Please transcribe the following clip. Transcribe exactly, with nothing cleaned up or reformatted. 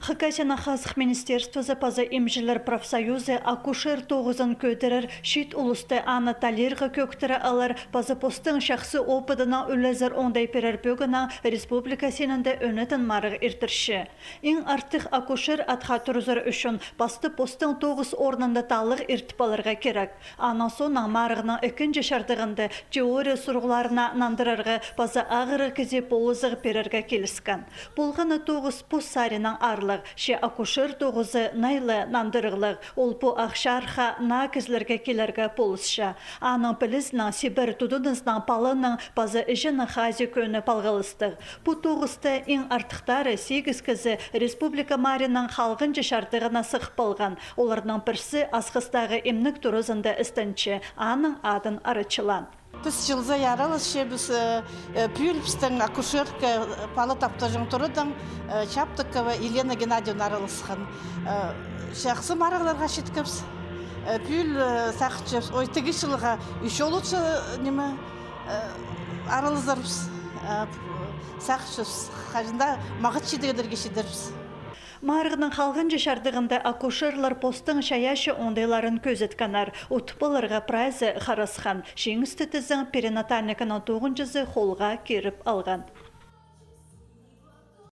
Хакасияның Хазых министерствозы паза имҷілер профсоюзы акушер тоғызын кӧдірер чиит улусты аны талирға кӧӧктіре алар паза постың чахсы опыдынаң ӱлезер оңдай пирер пӧгіннең республика синінде ӧнетін марығ иртірче. Иң артых акушер атха турызар ӱчӱн пасты постың тоғыс орнында таллығ иртіп аларға кирек. Анаң соонаң марығның ікінҷі чардығында теория сурығларына нандырарға паза ағырығ кізее полызығ пирерге киліскен. Полғаны тоғыс пос саринаң аарлығ, че акушер тоғызы найлы нандырығлығ, ол пу ах чарыхха наа кізілерге килерге полысча. Аның пілізінең, чибер тудынызынаң паланың паза іҷенің хазии кӧні палғалыстығ. Пу тоғыста иң артыхтары сигіс кізі республика марығның халғанҷы чардығына сығып алған. Оларның пірсі Асхыстағы имнег туразында істенче, аның адын арачылаан. Піс чыл сай араласчабыс, э, э, пӱӱл пістің акушерка, э, пала таптаҷаң турадаң, э, Чаптыкова Елена Геннадьевна араласхан. Э, чахсы марығларға читкебіс. Э, пӱӱл, э, сағынчабыс, ой, тігі чылға ӱс олуча, э, ниме, э, аралазарбыс. Э, сағынчабыс, хаҷан даа мағат чидігерге чидербіс. Марығның халғанҷы чардығында акушерлар постың чайаачы оңдайларын кӧзіткеннер. Утып аларға прайзы харасхан. Чиңісті тізең перинатальникінің тоғынҷызы холға киріп алған.